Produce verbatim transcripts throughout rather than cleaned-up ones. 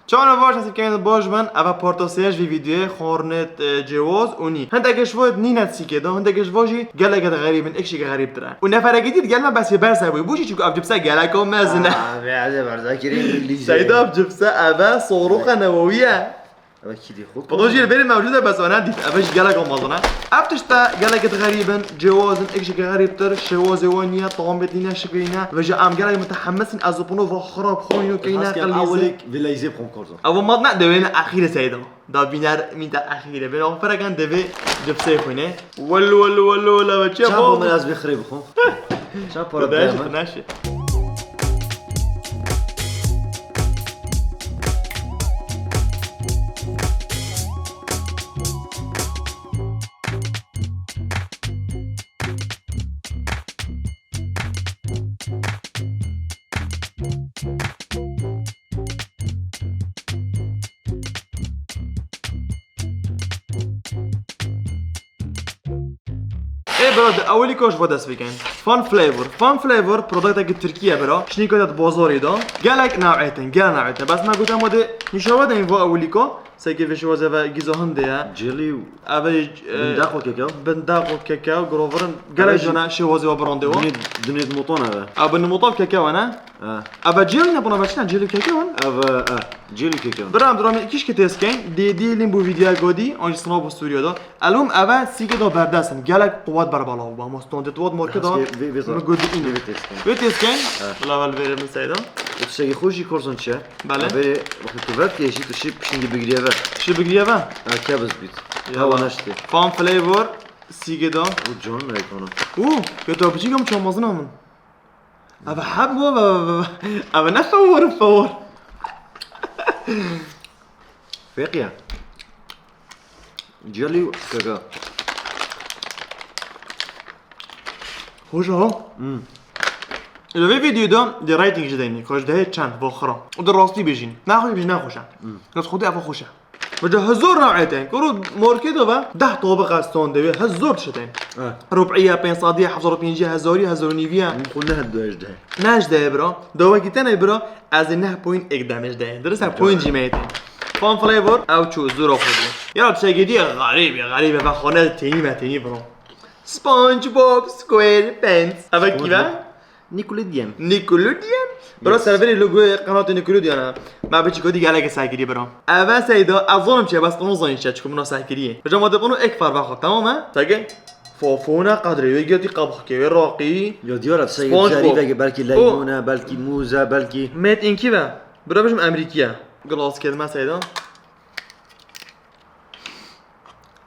Çawa baş, ez kêm baş bin, eva parta sê ji vî vîdyoyê xwarinê, e, cêwaz û nî. Hindek ji vo nîne sîkê de, hindek ji vo jî gelek xerîb in, ekşî xerîbtir e. Û neferekî dî gel me besê berse bû. Bû jî çunku ev cipse gelek mezin e. Aa, be, ez ê berze kirî, lîzê. Seyda, ev cipse eve soroxa newewî ye. Eve kî dî xwe. Pilo jî li berê mewcûd e, bes wana dît. Eve jî gelek mezin e. Ev tişte gelek xerîb in, cêwaz in, ekşî xerîbtir, şêwazê wan niye, tamê dîne, şiklî ne. Ve ji em gelek mutehemmis in, ez û pino va xirab xwîno keyne, Heskê qilîzê. Ewilîk vê leyzê bixwim, Korzan. Ew mat ne, dewêne exîrê Seyda. Da bîner mîta exîrê. Bêne xwe ferekan devê cipsê xwîne. Wel, wel, wel, wel, ev çi Çend yapalım? Bo min ez vê xirê bixwim? Çend para dayê min? Neşe. Ê bira, di ewilî ko ji bo dest bikin. Fun Flavor. Fun Flavor produktekî Tirkî ye bira. Şinî kete di bozorî de. Gelek navêtin, gelek navêtin. Bes me gote ma dê nîşawe deyin vo ewilî ko. Seke vê şiwaze ve gîza hindê ye. Jelly û Eve, e, bindaqo keke. Bindaqo keke, groverin. Gelek jona şiwaze ve birandê wa. Dunê, dunê motan eve. Eve nimotan keke wa ne? Ha. Eve jelly ne buna veçine, jelly keke wan? Eve, e, jelly keke wan. Bira em dramê ikiş ke têsken, dê dê lim bu videoya godi, anji sınav bu Suriye'de. Elhum eve sîkê da berdesin, gelek quwet berbalav ba. Ama standet wat marke da, Heskê vê, vê zar. Mi godi ino. Vê têsken. Vê têsken. Ha. Lavel verir mi Seyda? Û tiştekî xwe jî Korzan çi ye? Bele. Vê wextê tu vekê jî tu şî pişingî bigiriye ve. Şî bigiriye ve? Ha, kebz bît. Ya. Hewa neştê. Fun Flavor, sîkê da. Û can me ekana. Û, ya tu biçîk em çamazin amin. Eve heb bu, eve, eve, eve ne fewor, fewor. Feqiye. Jelly keke. Hoş ha. Hmm. Li vê videoda di rating jî deyne, ka ji dehê çend, bo xira. Û di rastî bêjin. Nexweş bêjin, nexweş e. Hmm. Kes xwedî ev xweş e. Mesela hezor navêtin. Kuro markê de ve deh tabiq e standê wê. Hezor tiştên. Evet. Rub'iye, pênc sediye, heft sed û pêncî, hezarî, hezar û nîviye. Min xwe neh dojde. Neh ji dehê bira. Dawekî tenê bira. Ez ê neh point êk demê ji dehê. Dirist e, point jî me yê tê. Fun Flavor, ew çû zora xwe bû. Ya tiştekî dî xerîb e, xerîb e. Ve xane tênî me tênî bira. SpongeBob SquarePants. Eve kî ve? Nickelodeon. Nickelodeon? Bro, yes. Serverê logoyê qenatê Nickelodeon e. Me biçî kotî gelekê sekirî bro. Eve Seyda, ez zanim çi, bes qanûn zanî çi, çiku min o sekirî. Hocam, hadi bunu ek far bak, tamam mı? Sege? Fofona qadrê, wê giyotî qabxkê, wê raqî. Ya diyar e, Seyda, SpongeBob. Zerî vege, belkî O. Leymûn e, belkî mûz e, belkî Made in kî ve? Bro, bijim Emerîkî ye. Glaskê me Seyda.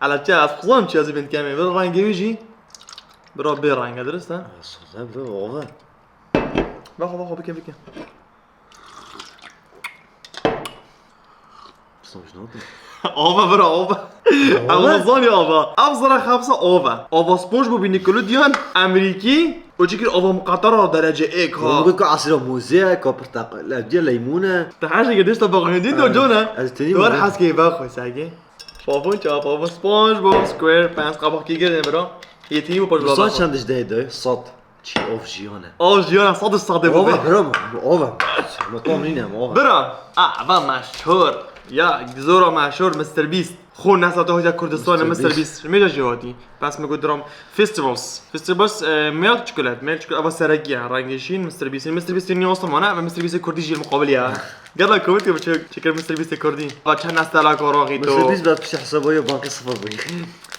Ala çi, ez xizan çi, ez bin kemê. Vir rengê wî jî. Bira bê renge, dirist e? Sade ve ove. Bak, bak, bike, bike. Sonuç ne oldu? Ove bira, ove. Ove? Ev zanî ove. Ev zira xapsa ove. Ove SpongeBob, Nickelodeon, Emerîkî. O çikir ove muqatara derece ek ha. Bunu ka asira muzeye, ka portakal, ev diye leymune. Te her şey dişte bak, hindi do cona. Ez teni Duvar mi? Haskê bak, sage. Pavon ça, pavon SpongeBob SquarePants, qabak kî gelin bro. Yetî bu Dusan pajla. Çend ji dehê de? Sat. Çi of jiyane. Of jiyane, sat, sat bu. Ova bro mu? Ova. Ma tam nîne ma ova. Bro. Ah, va meşhur. Ya, zora meşhur mister Beast. Xo nesa to hoca Kurdistan mister Beast. Mêja jiyati. Pas mi go dram. Festivals. Festivals, e, milk chocolate. Milk chocolate, ava sereki ya. Rengê şîn, mister Beast. mister Beast niye olsun bana? Ama mister Beast Kurdî jî muqabil ya. Gela komik gibi çek-, çeker mister Beast Kurdî. Va çend nestela koroxî to. mister Beast ve piştî hesabaya bankê sıfır bûyî.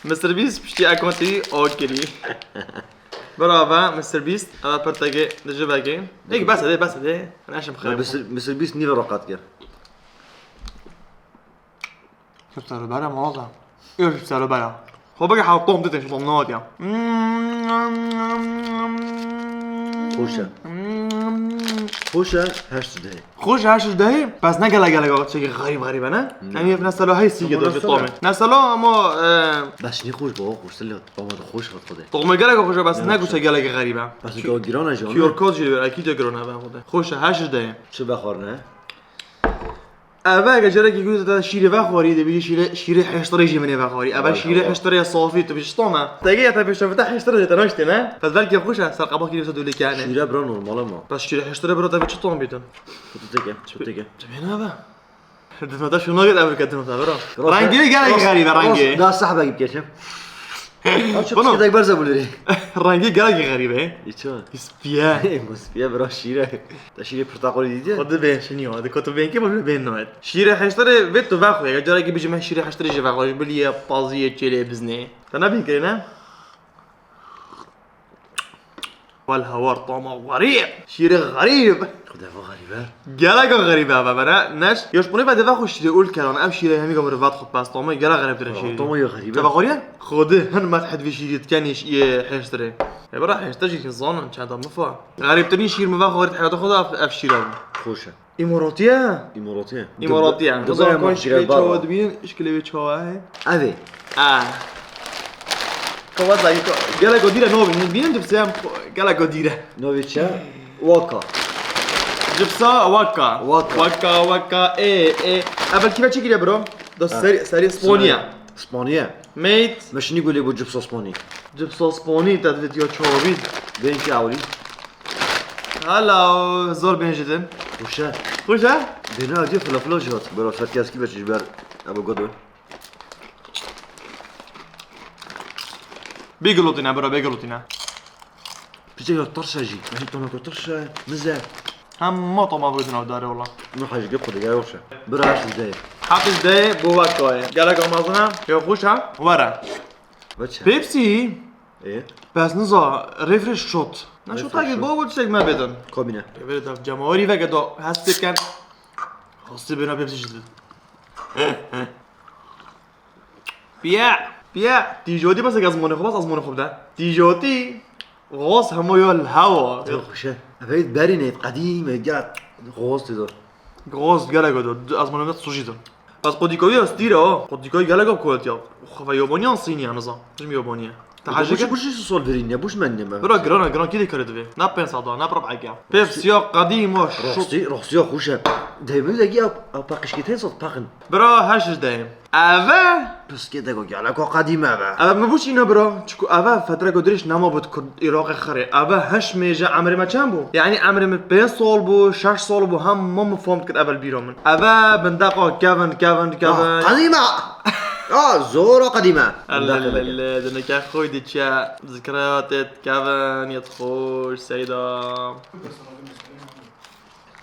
mister Beast piştî accountî o kirî. Bravo, mister Beast. Ava pertege, de jibege. Ek bes de, bes de. Neşim xirem. mister Beast niye rakat kir? Çi serobere mala da. Yok, çi serobere. Xwe bike halkom dite, şu tam ne ya. Xoş e. Xoş e, her şey de. Xoş e, her şey de. Bes ne gele gele gele çekî garip garip ne? Ne? Em yef neselo hey sîge de tamam. Neselo ama, e, Bes ne xoş baba, xoş selo. Baba da xoş hat xode. Tamam gele xoş, bes ne gote gele garip e. Bes o giran e canım. Q R code jî ver, akî de giran e ben xode. Xoş e, her şey de. Çi bexwar ne? Eve eger carekî ku te şîrê vexwarî, dibêjî şîrê, şîrê heştarê jî min ê vexwarî. Eve şîrê heştarê ya safî, tu bêjî tam e. Tege ya te pêşevite heştarê jî te naştê ne? Pes belkî xweş e, ser qebakî wisa dûlê kene. Şîre bira normal ama. Pes şîrê heştarê bira te bi çi tam bîtin? Çi tu teke, çi tu teke. Tu bêne eve. Difnata şûna git ev ke difnata bira. Rengî gelek xerîb e rengî. Da sehbek bikeşim. Aç Bunu- çiçek berze buluri. Rengî gelek xerîb e. Hiç o. Spiye. Bu spiye bira şîre. Da şîre portakalî dîtiye. Xwedî bên şinî wa. Dikot tu bên ki bu bên noet. Şîre heştare ve tu vexwe. Ya carekî bijî me şîre heştare jî vexwe. Biliye pazîye çêlê biznê. Te nebîn kirine? Wal hawar tama xerîb. Şîrê xerîb. Xwedê va xerîb e. Geleka xerîb e, eve bere. Neş, yoş bunu ve deva xwe şîrê ul keran. Ev şîrê hemî gamur vat xwe pas tama gelek xerîb tire şîrê. Tama ya xerîb e. Teva xoriye? Xwedê hin met hed vî şîrê dikeni iş iye heştire. E bera heşte jî zanin çenda mifa. Xerîbtirîn şîr mi va xwe heyata xwe da ev şîra bû. Xoş e. Îmoratiye? Îmoratiye. Îmoratiye. Di- di- Nizam di- kon di- şikilê di- çawa dibînin, şikilê wê çawa heye? Ev ê. Ah. Kova zayî ko. Gelek o dîre nobî. Bînin cipsê em gelek o dîre. Nobî çi? Waka. Cipsa waka. Waka. Waka, waka, e, e. Evel kîve çi gire bro? Da seri, seri Sponiye. Sponiye. Mate. Meşini gulê bu cipsa Sponi. Cipsa Sponi, te divêt ya çawa bît? Bên ki awrî. Hello, zor bên jidin. Xweş e. Xweş e? Bêhna diye fila fila jî hat. Bera serkeskî ve çiş ber. Ebo godo. Bê gilotîne, bira, bê gilotîne. Piçek ya tirş e jî. Mehî tona ku tirş e, mize. Hema toma bigdin ew dare wala. Nu hejî gel xwedî gel xweş e. Bira heft de. Heft de bo wek kaye. Gelek amazina. Ya xweş e. Were. Veç e. Pepsi. Ê? Bes niza, refresh shot. Na refresh shot. Shot. Baba tiştek me bêdin. Kabîne. Ê, bêdin, cemawerî veke do, hestê ken. Hastê bêna Pepsi jî didin. Piye, piye. Tîjotî bes ez monê xwe, bas ez monê xwe bide. Tîjotî. Gaz hemo yo li hewa. Ev xweş e. Ev berî ne, qedîm e, gel. Gaz tê do. Gaz gelek do. Ez monê me sujî do. Bas qodîkoyî ya stîr e, ha. Qodîkoyî gelek a quality ya. Xwe yabaniyan sîniya niza. Jim yabaniye. Ta hajê ke? Buş sol verîn ya, buş men neme. Bira, girana, giran kî dê kare divê? Ne pênc sed a, ne bi rib'eke. Pepsi ya qedîm a, şok. Rastî, rastî ya xweş e. Dê min de ki a, a paqişkî tên sat paqin. Bira, heş ji dehê. Eve? Piskê de go gelek a qedîm e ve. Eve mi buş îna bira. Çiku eve fetreko dirêj nema bit ku Iraqê xirê. Eve heş mêje emrê me çend bû? Yani emrê min pênc sal bû, şeş sal bû, hema min fam dikir evel bîra min. Eve bindeqa kevin, kevin, kevin. Qedîm e. Ya, zor a qedîm e. Bindeqê veke. Elelele, dineke xwe diçe. Zikriyatê kevin, yet xweş, Seyda.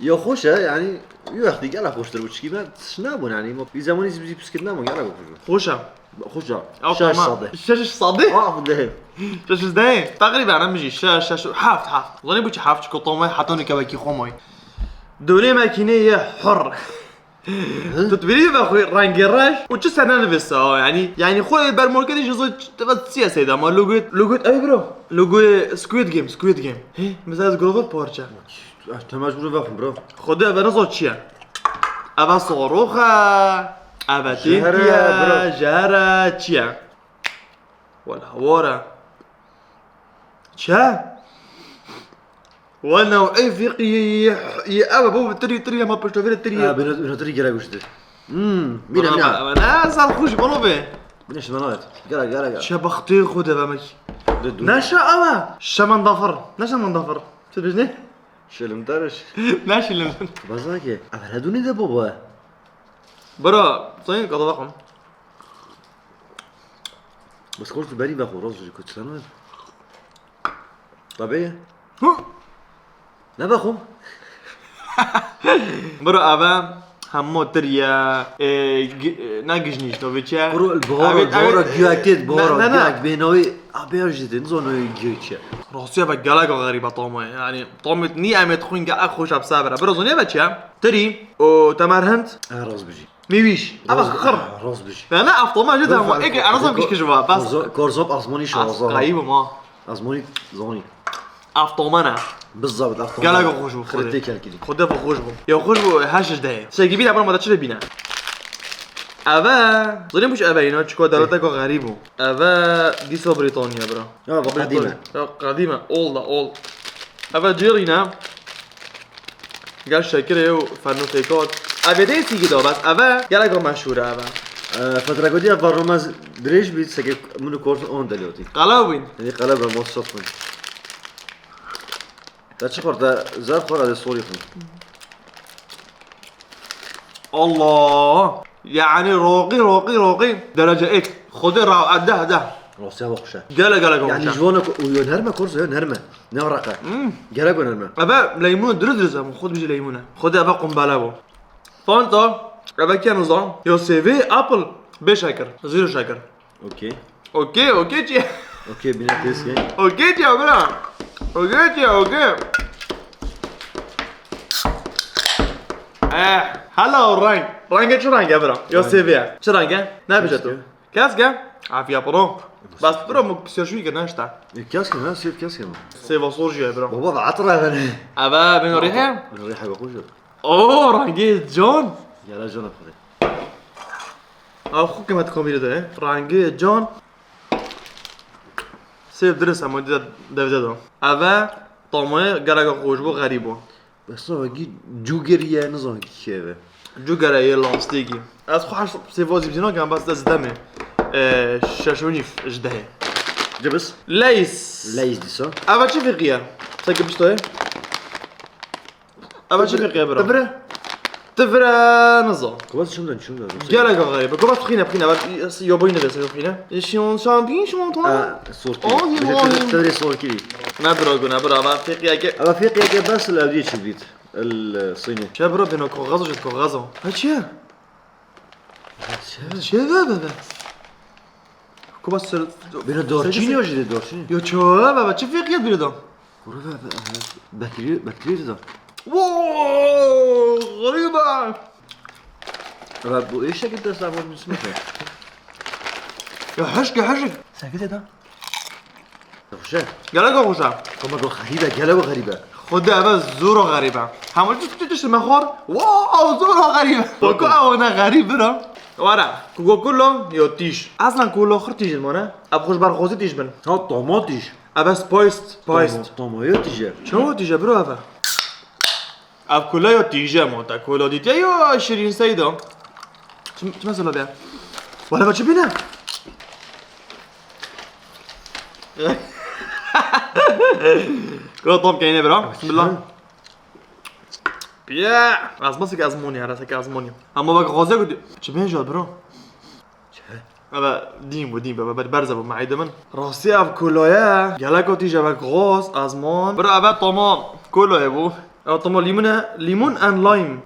Ya xweş e, yani, wî wextî gelek xweştir bû, çikî me tişt nebûn, yani, ma, wî zemanî zî, zî piskirina ma gelek xweş bû. Xweş e. Xweş e. Ew şeş sade. Şeş sade? Ah, bu dehê. Şeş dehê. Teqrîben em jî şeş, şeş, heft, heft. Zanî bû çi heft, çiko tamay heta nike wekî xwe may. Dûnê mekînê ye hur. Hı? Tu dibînî ve xwe rengê reş û çi sene nivîsa, yani, yani xwe ber marketê ji zî teva çiye seyda ma logo, logo ev bro. Logo Squid Game, Squid Game. He, mesela ez grover parça. Ah, te mecbur vexwim, bro. Xwedê eve niza çi ye? Eve sarox e, eve têntiye, jehre, çi ye? Wala hawar e. Çi? Wala ev fiqî ye, ye, ye, eve bo tirî, tirî, hema piştovî re tirî ye. Ha, bino, bino tirî gere guştir. Hmm, bîne ne? Eve ne, zaf xweş, balo be. Bîne şima nayet. Gere, gere, gere. Çi bextê xwe de ve mek. De dur. Neşe eve. Şemendafir. Ne şemendafir. Tu dibêjî ne? Şilimdar e. Ne şilim? Baza ki, ev her dûnî de baba. Bira, sayın kadava kam. Bas xwe tu berî vexwe, rast ji ku çi ne? Tabii. Hı? Ne vexwe? Bira, eve hemû tir ye, e, gi-, e, ne gijnî, işte, vê çi ye? Kuro, bihara, bihara, giyakê, bihara, ne, ne, ne. Giyak bênawî, a, bêya jî dê, nizano giyak çi ye. Rastî eve gelek xerîb e tamê, yani, tamê nî em ê dixwin gelek xweş e bi sebir e. Bira, zonê ve çi ye? Tirî û temerhend. E, rast bijî. Mîvîş. Eva xir. Rast bijî. Yani, ev tamê jî dema. Eke, erazam kişkî ji va, bas. Korzo-, Korzop azmanî şaza. Qayî bû ma. Azmanî zanî. Ev tamê ne. Bizzabit ev tamê. Gelek xweş bû, Xwedê. Xwedê têkel kirî. Xwedê xweş bû. Ya xweş bû, heş ji dehê. Segi bîne, bana da çi bîne? Eve. Zanî bû çi eve îna, çiko dewleteka xerîb bû. Eve dîsa Britanya, bira. Ya, va qedîm e. Ya, qedîm e, old e, old. Eve cêrî ne. Gel şekirê û fernû têkat. Eve tê sîgî da bes. Eve gelek meşhûr e eve. E, fetreka diya barname dirêj bî, seke min û Korzo on deliyotî. Qelew bîn. Yanî qelew ben, WhatsApp bîn. Te çi xwar, te zer xwar, ez ê sorî xwim. Allah! Yani roqî, roqî, roqî. Derece ek. Xwedê ra-, e, deh, deh. Rastî hava xweş e. Gele, gele, gele Yani xweş e. ji wana ku, û yo nerme, korzo yo nerme. Ne reqe. Hmm. Gerek o nerme. Eve leymûn diriz diriz e. Xwed bije leymûn e. Xwedê eve qumbele bû. Fanta, eve keniza. Yo sêvê apple. Bê şekir. Zero şekir. Okey. Okey, okey çi? Okey, bine tezke. Okey çi, bira? Okey çi, okey? Eh, hello, reng. Renge çi renge, bira? Yo sêvê. Çi renge? Ne bije tu? Keske. Keske? Afiya piro. Bas piro mu psiyoşuy ke ne işte. E, keske ne? Sêv keske mi? Sêva sor jî ye, bira. Baba, ve etra vene. Eve, bino rihe? Rihe be xweş. Oo, rengê can. Gele can xwedê. Ev xwe kimet kamîrê de, rengê can. Sêv dirist hema dî de devde de. Eve tamayê geleka xweş bû, xerîb bû. Besa wekî cûgeriye, nizam wekî kê ve. Cûgere yê lastîkî. Ez xwe heşt sêva zî bizî nakim, bes ez demê. E, şeş û nîv ji dehê. Cibis. Leys. Leys dîsa. Eve çi fêqiye? Seke biştoye. Eve çi fêqiye bira? Tivire. Tivire niza. Kubat çim den, çim den. Gelek xerîb. Kubat xîne, xîne. Eve yoboyî nivêse, xîne. Şiyon şampin, şiyon ton. Aa, sorkî. Oh, yî, oh, yî. Tivire sorkî. Ne bira gune, bira. Eve fêqiye ke. Eve fêqiye ke bes el evdiye çi bît. El, e, sînî. Çe bira bino kaxazo jit kaxazo. Ha çi ye? Çi ye be, be, be? Kuba ser... Bira dorçîn yo jî de dorçîn. Yo ço be, be, çi fêqiye bira da? Kuru be, be, be, bekliyor, bekliyor da. Wow, gariba. Be, bu eşek de sabah müsmet. Ya heşke, heşke. Sen git da. Xweş e. Gelek xweş e. Koma go xerîb e, gelek xerîb e. Xwedê eve zora xerîb e. Hema tu, tu, tu tişt me xwar. Wow, zora xerîb e. Weko ew ne xerîb bira. Wara, Coca-Cola yo tîj. Aslan Cola xir tîj mane. Ev xweş ber xwezî tîj bin. Ha, toma tîj. Eve spiced, spiced. Toma, toma yo tîj e. Çawa tîj e bira eve? Ev kula yo tîje ma te kula dîtiye yo şirîn seyda. Çi, çi mesela be? Wala be çi bîne? Kula tam keyne bira. Bismillah. Piya. Azmasik azmoni, ara sek azmoni. Ama bak gaze gudi. Çi ben jod bro? Eve dîn bû, dîn bû, eve ber-, berze bû meîde min. Rastî ev koloye, gelek tîj eve gaz, ezman. Bira eve tamam, koloye bû. Eve tamam, limon e, limon and lime.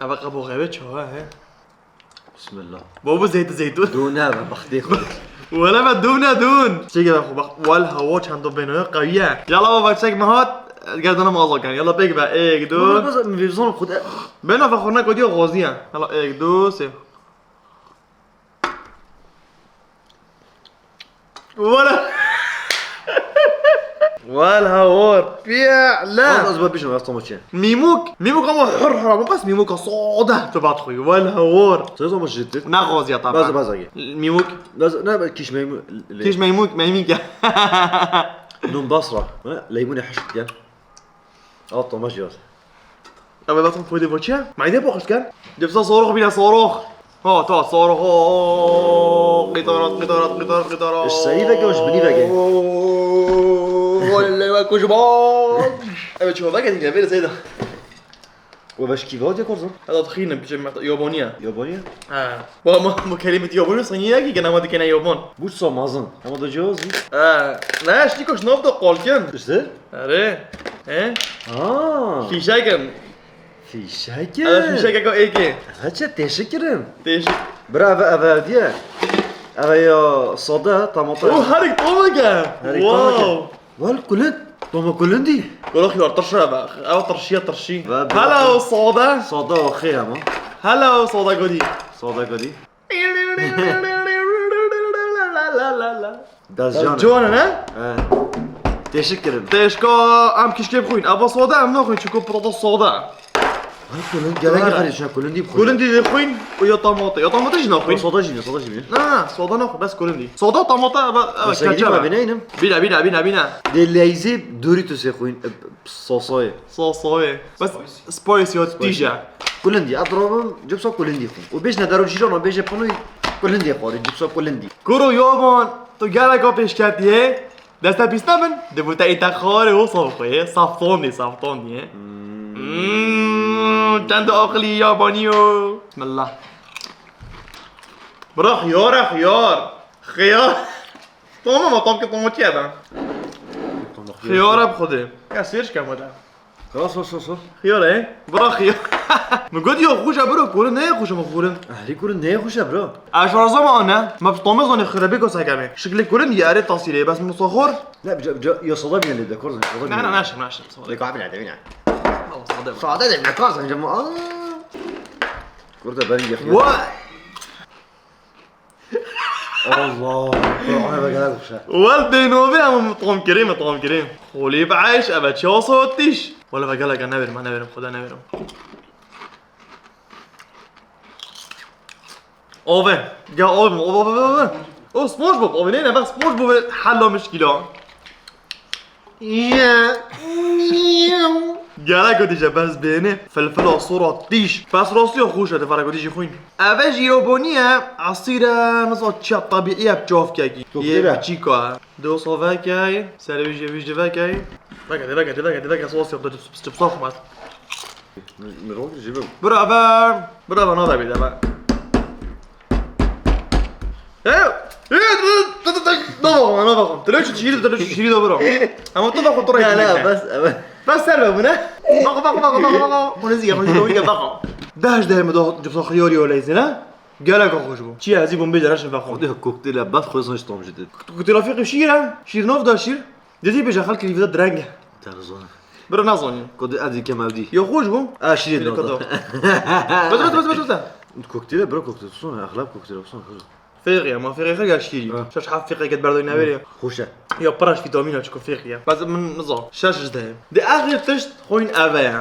Eve qebo xeve çawa he? Bismillah. Bo bu zeyt, zeytun. Dûne eve, bextê xwe. Wele ve dûne dûn. Çek eve xwe bak, wel hava çendo beno, qewiye. Yala baba çek mehat, gerdana maza kan. Yala pek ve, ek, du. Baba, baba, min vêzon xwe de. Beno ve xwe ne kodiyo gaziye. Yala ek, du, sê. Wala. Wala hor. Pia la. Az, az bak, bir şey, az tamam şey. Mimuk. Mimuk ama hor hor ama bas mimuk soda. Tabat koy. Wala hor. Sen zaman şey dedin. Ne gaz ya tabi. Bazı, bazı. Mimuk. Bazı, ne, ben kiş meymuk. Kiş meymuk, meymuk ya. Nun basra. Ha? Leymune haşt gel. Al, Tomaş yaz. Ev batin xwedê bo çi ye? Meydê bo xweş ken. Dipsa sorox bîne sorox. Ha, ta sorox. Ho. Qitarat, qitarat, qitarat, qitarat. Ji serî veke û ji binî veke. Wallay we kuj bak. Evet, çi veke dinle, böyle seyda. We beş kî vadiye korzo? Hada xînim, biçim yoboniye. Yoboniye? Ha. Wa ma, ma kelimî yobon sanki ya ki gene ma dikene yobon. Bursa mazin. Ama da cihazî. Ha. Ne, ştî koş nav da qolken. İşte. Erê. He? Ha. Fîşekim. Fîşekim. Eve fîşekeko êkê. Eve çi teşekkürüm. Teşek- Bira eve, eve diye. Eve ya sade tamata. O, her ik tomeke. Her ik tomeke. Wow. Wal kulin. Toma kulin dî. Golox yar tirş eve. Ev tirşiye tirşî. Ve, ve. Hello, sade. Sade o xê ama. Hello, sade godî. Sade godî. Dezcan. Dezcan ne? He. Teşekkür ederim. Teşka em kişkê bixwîn. Eva soda em naxwîn çünkü prada soda. Ay, kulin, gelek xerî şu kulin dî bixwîn. Kulin dî dixwîn û ya tamate. Ya tamate jî naxwîn. Soda jî ne, soda jî ne? Na, soda naxwîn, bes kulin dî. Soda tamate eva, eva keçe. Bîne, bîne, bîne. Bîne, bîne, bîne, bîne. Dê leyzê Doritosê xwîn, e, sosoyê. Sosoyê. Bes spice ya tîje. Kulindî, ez rabim cipsa kulindî xwîn. Û bêjne dero cîrana bêje pinoy kulindî xwarî, cipsa kulindî. Kuro yaman, tu geleka pêşketiyê, deste pîste min, di bu te îte xwarê û saf xwê, saf tondî, saf tondî. Hmm. Çend aqilî yabanî yo. Bismillah. Bira xiyar e, xiyar. Xiyar. Tamam, tamam ki tamam çiye ben. Xiyar e bi xwedê. Ya sêr şkem wede. Sos, sos, sos, sos. Xiyar e? Bira xiyar. Min got yo xweş e bro, kurin ne xweş e, min kurin. Ehlî kurin ne xweş e bro. Ez şarzama ane. Me bi tamê zanê xirabê ko sekemê. Şiklê kurin diyarê tasîrê, bes min soxor. Ne, bica, bica, ya sada bine lê dekor zan, sada bine. Ne, ne, naşim, naşim. Lê kahve ne, devine. Sade de ne kazan cema. Kurda ben yakıyor. Vay! Allah! Kur'an'a bak, helal olsun. Wel bênovê em tom kirê, me tom kirê. Xolî bi eyş, eve çi asotîş. Wala ve gelek neverim, neverim, Xuda neverim. Ove, gel ove, ove, ove, ove. O SpongeBob, ove ne, ne bak SpongeBob hella mişkila. Gerek o dije bes bêne. Filfila sora tîş. Bes rastî ya xweş e, te fara ku dije xwîn. Eve jî yo boniye, asîre, niza çiya tabiî ye, çavkekî. Kokteyl e. Ye biçîka. Do sovekey, serê wî jê wî jê vekey. Veke, de veke, de veke, de veke, sos yok, de çips, çips, çips, çips. Min rol jî bim. Bira ve, bira ve nade bî de ve. Hey, hey, dur, dur, dur, dur, dur, bakalım, dur bakalım. Tele şu şiiri, tele şu şiiri de bura. Ama tu bak, otur. Ya, ne, bes, evet. Bes ser be bu ne? Bak, bak, bak, bak, bak, bak. Bunu zî yapın, bunu bak. Deh de mi daha cıpsa xiyar yoleysin ha? Gelek hoş bu. Çi ya, zî bombe de raşın bak. Xwedê kokteyla bes xwe sanç tam jidit. Kokteyla fiqi şiir ha? Şiir nov da şiir. Dedi bêje xelk lîvde direng. Terzan. Bira nazanî. Kodi ez dikem ev dî. Ya xweş bû. A şirî Şirî nada. Kodo. Bas, bas, bas, bas, bas. Kokteyl e bro, kokteyl. Son, exlab kokteyl, son. Fêqî ye, ma fêqî xwe gel şirî. Ha. Şeş heft fêqî ket berdayî neverê. Xweş e. Ya piraş vîtamîn e, çiko fêqî ye. Bas min niza. Şeş ji deh. Di axir tişt xwîn eve ye.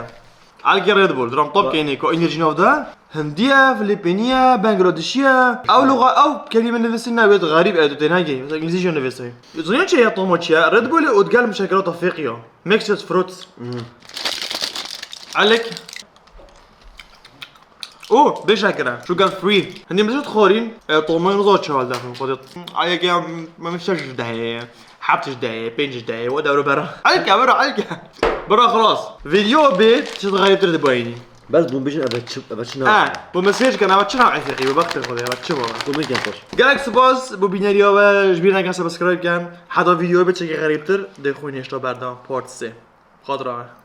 Alkê Red Bull, ram top keyne ko enerji nav da. Hindiye, Filipiniye, Bangladeshiye. Ew luga, ew kelîme nivîsîn nabêt xerîb e, tu têna gey. Mesela îngilîzî jî nivîsî. Zaniya çi ya, toma çi ya? Red Bull û digel muşekilata fêqî ya. Mixed fruits. Alek. O, bê şekere. Sugar free. Hindî min şet xorîn. E, toma nizan çi hal daxin. Xwedê. Alek ya, me şeş ji dehê. Heft ji dehê, pênc ji dehê, we dewre bera. Alke, bera, alke. Bira xlas. Video bê, çi xerîbtir dibayînî. Bes bûn bêjin eve çi, eve çi Ha, navê? Bu mesaj kan eve çi nav efeqî, bu baxtê xwe, eve çi baba. Komik yap xweş. Gelek spas, bu bîneriya we, ji bîr neke subscribe ken. Heta video bê çekê xerîbtir, dê xwe nêşta berda, part sê. Xatira we.